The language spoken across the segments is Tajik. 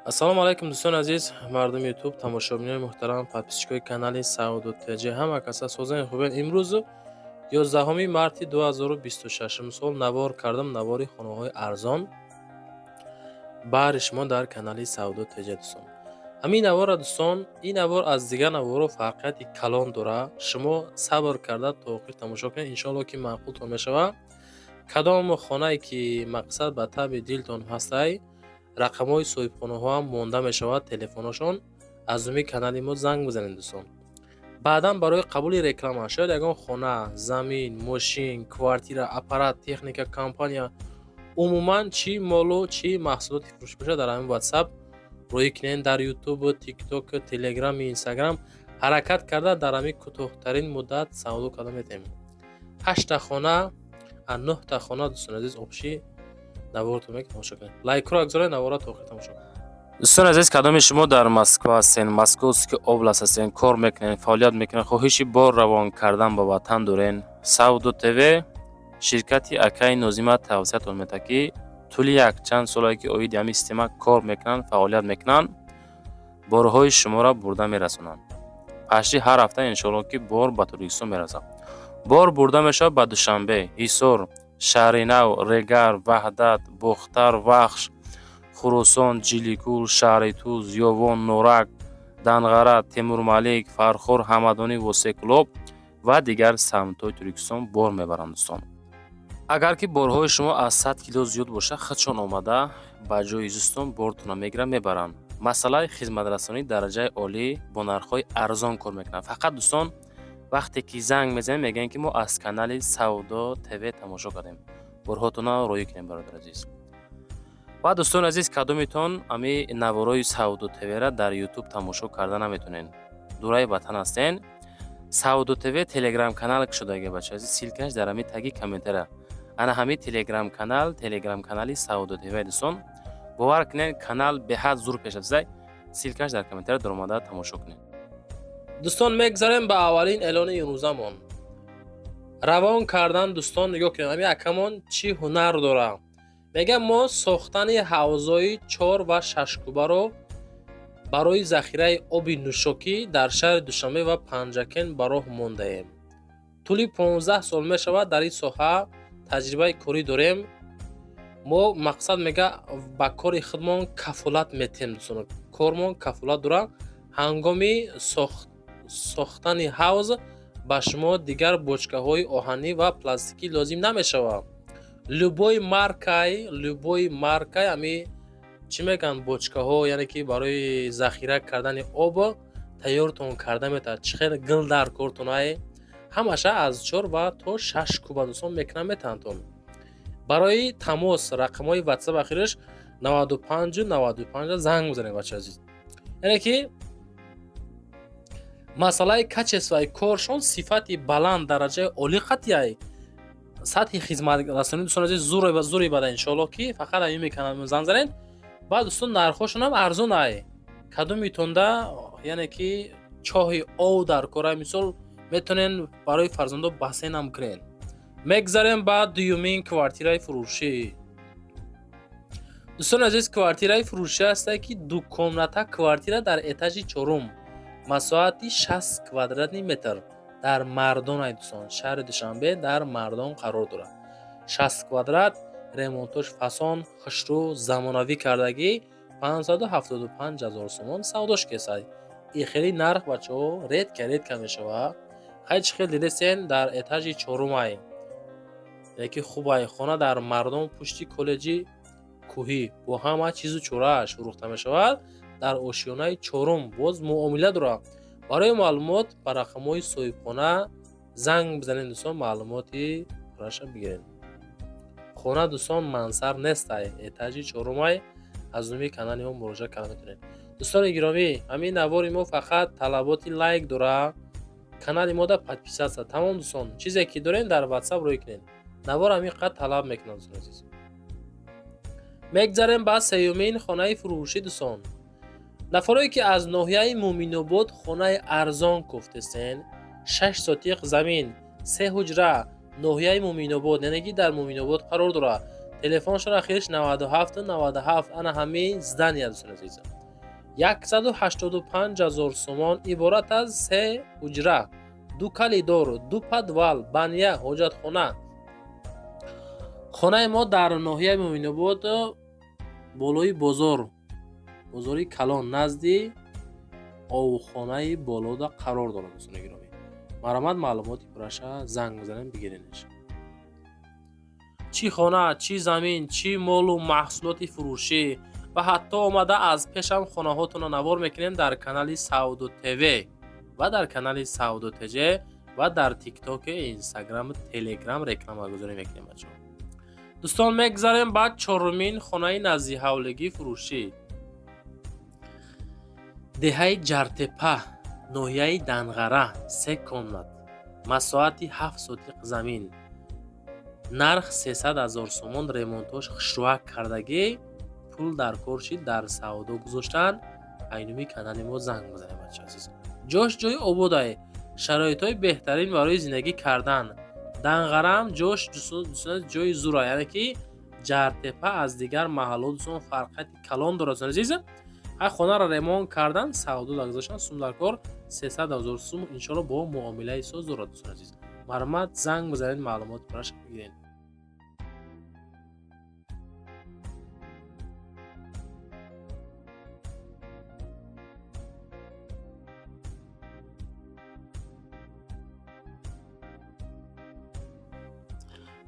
Ассалому алайкум, дӯстони азиз, мардуми Ютуб, тамошобинони муҳтарам, подписчикои канали Савдо ТЖ. Ҳама каса созани хубен. Имрӯз 11 марти 2026 сол навор кардам, навори хонаҳои арзон баҳри шумо дар канали Савдо ТЖ, дӯстон. Ҳамин навора, дӯстон, ин навор аз дигар наворо фарқияти калон дорад. Шумо сабр карда то охир тамошо кунед, иншоалло, ки маъқултон мешавад. Кадом хонае ки мақсад ба таъби дилтон ҳастай, рақамҳои соҳибхонаҳоам монда мешавад, телефоношон, аз рӯи канали мо занг бизанед, дӯстон. Баъдан барои қабули реклама, шояд ягон хона, замин, мошин, квартира, аппарат, техника, компания, умуман чӣ молу чӣ маҳсулоти фурӯш бошад, дар ҳамин Ватсап рӯй кунед. Дар Ютуб, Тикток, Телеграм, Инстаграм ҳаракат карда, дар ҳамин кӯтоҳтарин муддат савдо карда метавонем. Ҳашта хона, нӯҳта хона, дӯстони азиз, общий наворотон мек тамошо кунед. Лайкро гузоред, навора то охир тамошо кунед. Дӯстони азиз, кадоми шумо дар Москва ҳастен, Московский область ҳастен, кор мекунед, фаъолият мекунед, хоҳиши бор равон кардан ба ватан дорен, Савдо ТВ ширкати акаи Нозима тавсиятон медиҳад, ки тӯли якчанд солае ки оиди ҳамин система кор мекунанд, фаъолият мекунанд, борҳои шуморо бурда мерасонанд. Пашти ҳар ҳафта, иншоалло, ки бор ба Тоҷикистон мерасад. Бор бурда мешавад ба Душанбе, Ҳисор, Шаҳринав, Регар, Ваҳдат, Бохтар, Вахш, Хуросон, Ҷиликул, шаҳри Туз, Ёвон, Норак, Данғара, Темурмалик, Фархор, Ҳамадонӣ, Восекӯлоб ва дигар самтҳои Тоҷикистон бор мебаранд, дӯстон. Агар ки борҳои шумо аз 100 кило зиёд бошад, худшон омада ба ҷои зистон бортонро мегиранд, мебаранд. Масъалаи хизматрасонии дараҷаи олӣ, бо нархҳои арзон кор мекунанд. Фақат, дӯстон, вақте ки занг мезанем, мегӯянд, ки мо аз канали Савдо ТВ тамошо кардем, борҳотонро роҳӣ кунем, бародари азиз. Ва, дӯстони азиз, кадомитон ами наворои Савдо ТВра дар Ютуб тамошо карда наметонен, дураи ватан ҳастен, Савдо ТВ Телеграм канал кушодаги, бача азиз, ссылкаш дар ҳами таги комментария. Ана ҳами Телеграм канал, Телеграм канали Савдо ТВ. Дӯстон, бовар кунед, канал беҳад зур пеш рафтааст. Ссылкаш дар комментария, даромада тамошо кунед. Дӯстон, мегзарем ба аввалин эълони имрӯзамон. Равон кардан, дӯстон, нигоҳ кунед, ҳами акамон чӣ ҳунар дора. Мегӯям, мо сохтани ҳавзҳои чор ва шашкубаро барои захираи оби нӯшокӣ дар шаҳри Душанбе ва Панҷакент ба роҳ мондаем. Тӯли 15 сол мешавад, дар ин соҳа таҷрибаи корӣ дорем. Мо, мақсад, мега, ба кори худмон кафолат метиҳем. Дӯстон, кормон кафолат дорад. Ҳангоми сохтани ҳавз ба шумо дигар бочкаҳои оҳанӣ ва пластикӣ лозим намешавад. Любой маркай, любой маркай ами чӣ мегӯянд, бочкаҳо, яъне ки барои захира кардани об тайёртон карда метавад. Чӣ хел гил дар кортонае, ҳамаша аз чор ва то шаш куба, дӯстон, мекунам, метавонтон. Барои тамос рақамҳои Ватсап ахираш 95 95 занг бизанед, бача азиз. Яъне ки масъалаи качествои коршон, сифати баланд, дараҷаи олӣ, қатъияй сатҳи хизматрасонӣ, дӯстон азиз, зури бада. Иншоалло, ки фақат ҳамин мекунам, занг занед. Баъд, дӯстон, нархҳошон ҳам арзон ай. Кадомитонда, яъне ки чоҳи ов дар кора, мисол, метавонен барои фарзандо бассейнам кунен. Мегзарем ба дуюмин квартираи фурӯшӣ. Дӯстони азиз, квартираи фурӯшӣ ҳастае, ки дукомната квартира дар этажи чорум, масоҳати 60 квадратный метр, дар Мардон ай, дӯстон, шаҳри Душанбе, дар Мардон қарор дорад. 60 квадрат, ремонтош фасон, хушрӯ, замонавӣ кардагӣ, 575 ҳазор сомон савдош кесай. И хеле нарх, бачаҳо, редко, редко мешавад. Хай, чӣ хел дидесен, дар этажи чорумай, яке хубай. Хона дар Мардон, пушти коллеҷи кӯҳӣ, бо ҳама чизу чорааш фурӯхта мешавад. Дар ошёнаи чорум боз муомила дорад. Барои маълумот ба рақамҳои соҳибхона занг бизанед, дӯстон, маълумоти пурраша бигиред. Хона, дӯстон, мансар нестай, этажи чорумай. Аз номи канали мо муроҷиат карда метавонед. Дӯстони гиромӣ, ҳамин навори мо фақат талаботи лайк дорад, канали мо да подписаться, тамом. Дӯстон, чизе ки дорем, дар Ватсап рӯй кунед. Навор ҳамин қадр талаб мекунад, дӯстони азиз. Мегзарем ба сеюмин хонаи фурӯшӣ. Дӯстон, нафарое ки аз ноҳияи Муъминобод хонаи арзон кофтесен, 6 сотиқ замин, се ҳуҷра, ноҳияи Муъминобод, яъне ки дар Муъминобод қарор дорад. Телефоншон ахириш 97 97. Ана ҳамин здания, дӯстони азиз. 185 000 сомон, иборат аз се ҳуҷра, ду коридор, ду подвал, баня, ҳоҷатхона. Хонаи мо дар ноҳияи Муъминобод, болои бозор, бозори калон, назди овхонаи болода қарор дорад. Дӯстони гиромӣ, марҳамат, маълумоти пурраша занг бизанем, бигиренеш. Чӣ хона, чӣ замин, чӣ молу маҳсулоти фурӯшӣ ва ҳатто омада аз пешам хонаҳотонро навор мекунем дар канали Савдо ТВ ва дар канали Савдо ТЖ ва дар Тиктоки, Инстаграму Телеграм рекламагузорӣ мекунем, бачаҳо. Дӯстон, мегзарем ба чорумин хонаи наздиҳавлигӣ фурӯшӣ. Деҳаи Ҷартепа, ноҳияи Данғара, се комнат, масоҳати 7 сотиқ замин, нарх 300 000 сомон. Ремонтош хушрӯак кардагӣ. Пул дар кор шид, дар савдо гузоштан, айнуми канали мо занг бизанед, бача азиз. Ҷош ҷои ободае, шароитҳои беҳтарин барои зиндагӣ кардан. Данғарам ҷош, дӯстон, ҷои зура, яъне ки Ҷартепа аз дигар маҳалло, дӯстон, фарқияти калон дорад. Дӯстон азиз, ҳай хонаро ремонт кардан, савдо гузоштан, сум дар кор, 300 000 сум, иншоалло, бо муомилаи соз дорад. Дӯстон азиз, марҳамат, занг бизанед, маълумоти пурраша бигиред.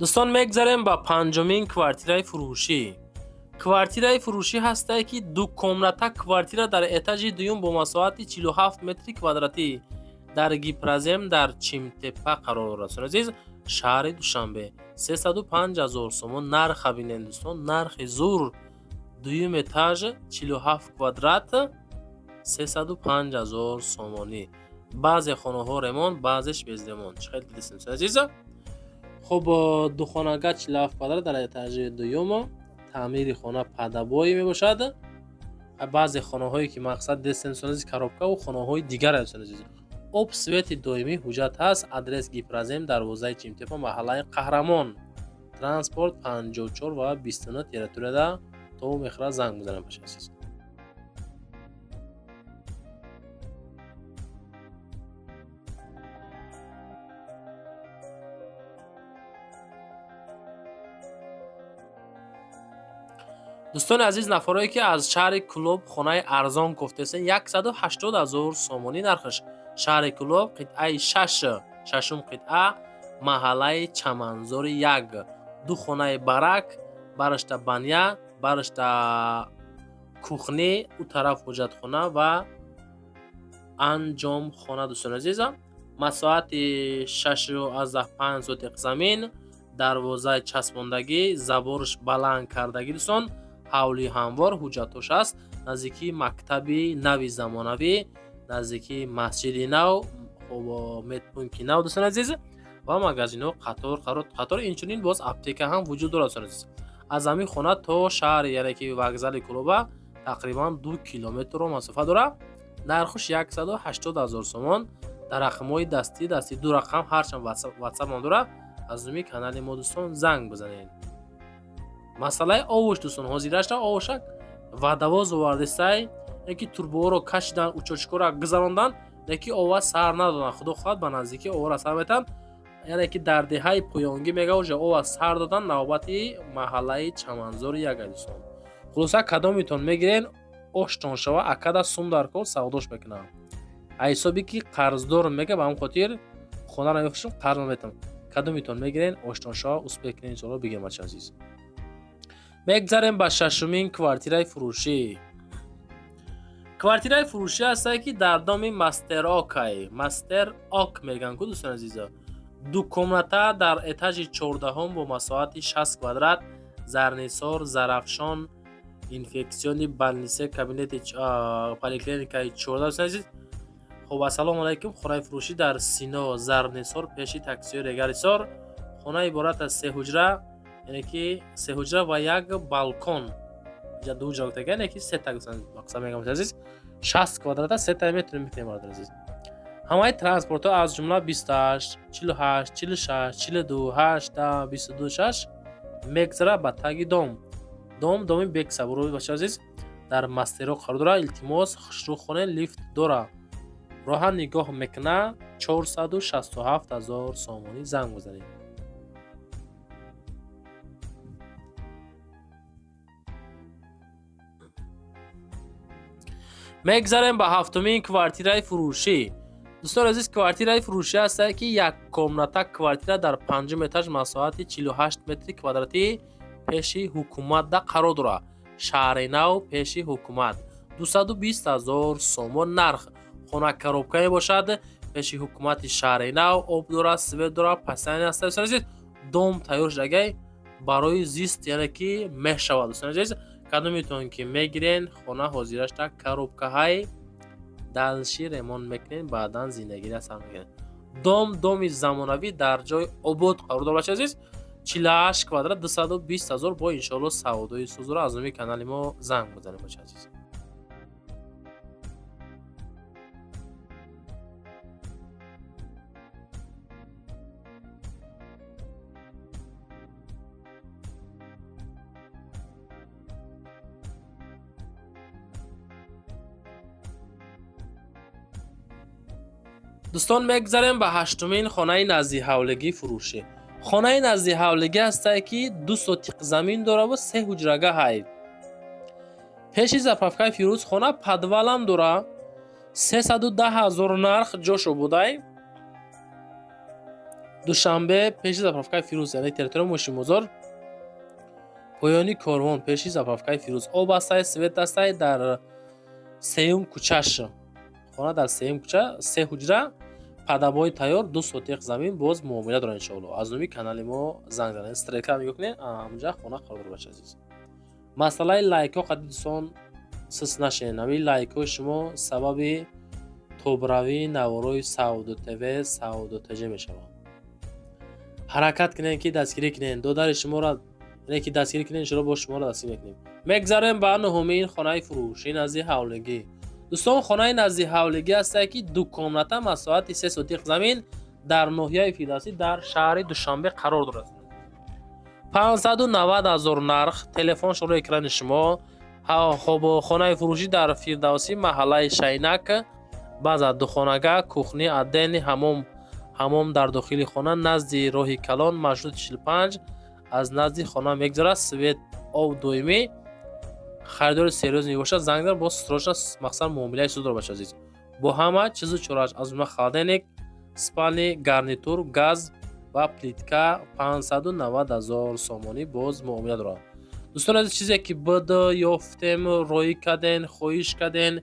Дӯстон, мегзарем ба панҷумин квартираи фурӯшӣ. Квартираи фурӯшӣ ҳастае, ки дукомната квартира дар этажи дуюм бо масоҳати 47 метри квадратӣ дар Гипрозем, дар Чимтепа қарор дорад. Дӯстони азиз, шаҳри Душанбе, 305 000 сомон нарха. Бинед, дӯстон, нархи зур. Дуюм этаж, 47 квадрат, 305 000 сомонӣ. Баъзе хонаҳо ремонт, баъзеш без ремонт. Чӣ хел дидистем, дӯстони азиз? Хуб, духонага, 47 квадрат дар этажи дуюм, таъмири хона под обои мебошад. Баъзе хонаҳое ки мақсад дестем, дӯстони азиз, коробкаву хонаҳои дигар. Дӯстони азиз, об, свети доимӣ, ҳуҷҷат ҳаст. Адрес: Гипрозем, дарвозаи Чимтепа, маҳаллаи Қаҳрамон. Транспорт 54 ва 29 территорияда то мехӯрад. Занг бизанед, бачаи азиз. Дӯстони азиз, нафарое ки аз шаҳри Кӯлоб хонаи арзон гуфтесен, 180 000 сомонӣ нархаш. Шаҳри Кӯлоб, қитъаи шаш, шашум қитъа, маҳаллаи Чаманзори як, ду хонаи барак, барашта баня, барашта кухня, ӯ тараф ҳоҷатхона ва анҷомхона. Дӯстони азиза, масоҳати 6,5 сотиқ замин, дарвозаи часпондагӣ, заборш баланд кардагӣ. Дӯстон, ҳавлии ҳамвор, ҳуҷҷатош аст. Наздикии мактаби нави замонавӣ, наздикии масҷиди нав, медпункти нав, дӯстони азиз, ва магазинҳо қатор қатор, инчунин боз аптека ҳам вуҷуд дорад. Дӯстони азиз, аз ҳамин хона то шаҳри, яъне ки вокзали Кӯлоба, тақрибан 2 километрро масофа дорад. Нархуш 180 000 сомон. Дар рақамҳои дастӣ, ду рақам, ҳарчанд ватсапам дорад, аз номи канали мо, дӯстон, занг бизанед. Масъалаи овош, дӯстон, ҳозирашта овошак водовоз овардистай, ки турбоҳоро кашидан, учётчикҳоро гузарондан, леки овоз сар надоданд. Худо хоҳад, ба наздикӣ овора сар метаҳанд. Яъне ки дар деҳаи поёнгӣ мега уже овоз сар додан, навбати маҳаллаи Чаманзори як. Дӯстон, хулоса, кадомитон мегирен, оштон шава, акада сум дар кор, савдош мекунам. Ҳисоби ки қарздорм, мега, ба ҳамн хотир хонаро мефурӯшам, қарз наметам. Кадомитон мегирен, оштон шава, успеть кунен, иншоалло, бигирем. Бача азиз, мегзарем ба шашумин квартираи фурӯшӣ. Квартираи фурӯшӣ ҳастае, ки дар доми Мастерокай, Мастер Ок мегӯянд ку, дӯстони азизо. Ду комната дар этажи 14-ҳум бо масоҳати 60 квадрат, Зарнисор, Зарафшон, инфекционный больница, кабинети поликлиникаи 14. Дӯстони азиз, хуб, ассалому алайкум. Хонаи фурӯшӣ дар Сино, Зарнисор, пеши таксиҳои Регалисор. Хона иборат аз се ҳуҷра, яъне ки се ҳуҷра ва як балкон. Ду ҳуҷра гуфтага, яъне ки сета мақсад мегӯям, азиз. 60 квадрата, сета метавонем бикунем, бародари азиз. Ҳамаи транспортҳо, аз ҷумла 28, 48, 46, 42, 8, 10, 22, 6 мегзара ба таги дом. Дом доми Бексабурови, бача азиз. Дар Мастерок қарор дорад. Илтимос, хушрӯ хонед, лифт дора, роҳа нигоҳ мекуна. 467 ҳазор сомонӣ, занг бизанед. Мегзарем ба ҳафтумин квартираи фурӯшӣ. Дӯстони азиз, квартираи фурӯшӣ ҳастае, ки як комната квартира дар панҷум этаж, масоҳати 48 метри квадратӣ, пеши ҳукуматда қарор дорад. Шаҳри Нав, пеши ҳукумат, 220 ҳазор сомон нарх. Хона коробка мебошад, пеши ҳукумати Шаҳри Нав, об дорад, свет дорад, пасани аст. Дӯстони азиз, дом тайёр шудагай барои зист, яъне ки мешавад. Дӯстони азиз, кадометон ки мегирен, хона ҳозирашта коробкаҳай, дальше ремонт мекунем, баъдан зиндагиро сар мекунем. Дом доми замонавӣ, дар ҷои обод қарор дорад. Бачаи азиз, 48 квадрат, 220 ҳазор, бо иншоалло савдои сӯзро. Аз номи канали мо занг бизанед, бачаи азиз. Дӯстон, мегзарем ба ҳаштумин хонаи наздиҳавлигӣ фурӯшӣ. Хонаи наздиҳавлигӣ ҳастае, ки 2 сотиқ замин дораву се ҳуҷрага ҳай, пеши заправкаи Фирӯз. Хона подвалам дора. 310 ҳазор нарх, ҷошо будай. Душанбе, пеши заправкаи Фирӯз, яъне территорияи Мошинбозор, поёни корвон, пеши заправкаи Фирӯз. Об ҳастай, свет ҳастай, дар сеюм кӯчаш хона, дар сеюм кӯча, се ҳуҷра, падабои тайёр, 2 сотиқ замин, боз муомила дорад иншоалло. Аз номи канали мо занг занед. Стрелка нигоҳ кунед, ҳамҷа хона қарор дорад. Бача азиз, масъалаи лайкҳо қади дӯстон сис нашед. Ҳамин лайкҳои шумо сабаби тобравии наворои Савдо ТВ, Савдо ТЖ мешавад. Ҳаракат кунед, ки дастгирӣ кунед додари шуморо, яъне ки дастгирӣ кунед, иншоалло бо шуморо дастгирӣ мекунем. Мегзарем ба нуҳумин хонаи фурӯшӣ назди ҳавлигӣ. Дӯстон, хонаи назди ҳавлигӣ ҳастае, ки ду комната, масоҳати 3 сотиқ замин, дар ноҳияи Фирдавсӣ, дар шаҳри Душанбе қарор дорад. 590 ҳазор нарх, телефон шуро экрани шумо. Хонаи фурӯшӣ дар Фирдавсӣ, маҳаллаи Шайнак, баъза духонага, кухня отдельный, ҳамом, ҳамом дар дохили хона, назди роҳи калон, маршрути 45 аз назди хона мегузарад, свет, об доимӣ. Харидори серьёзный мебошад, занг зад, бо срочно мақсад муомилаи суд дорад. Бача азиз, бо ҳама чизу чорааш, аз ҷумла холодильник, спальный гарнитур, газ ва плитка, 590 ҳазор сомонӣ, боз муомила дорад. Дӯстони азиз, чизе ки буд, ёфтем, роӣ карден, хоҳиш карден,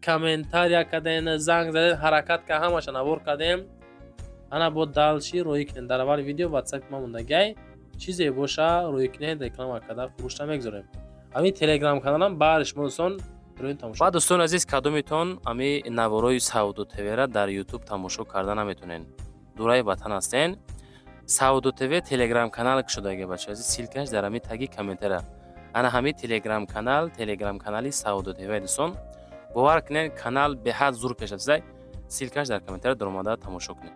комментария карден, занг заден, ҳаракат кар, ҳамаша навор кардем. Ана бо дальше роӣ кунед. Дар аввали видео ватсапи ман мондагай, чизе боша роӣ кунед, реклама карда фурӯшта мегузорем. Ҳамин телеграм каналам баъри шумо, дӯстон. Ва дӯстони азиз, кадометон ами наворои Савдо ТВра дар Ютуб тамошо карда наметонен, дураи ватан ҳастен, Савдо ТВ телеграм канал кушодаги, бача азиз, ссылкаш дар ҳами таги комментария. Ана ҳами телеграм канал, телеграм канали Савдо ТВ. Дӯстон, бовар кунед, канал беҳад зур пеш рафтида. Ссылкаш дар комментария, даромада тамошо кунед.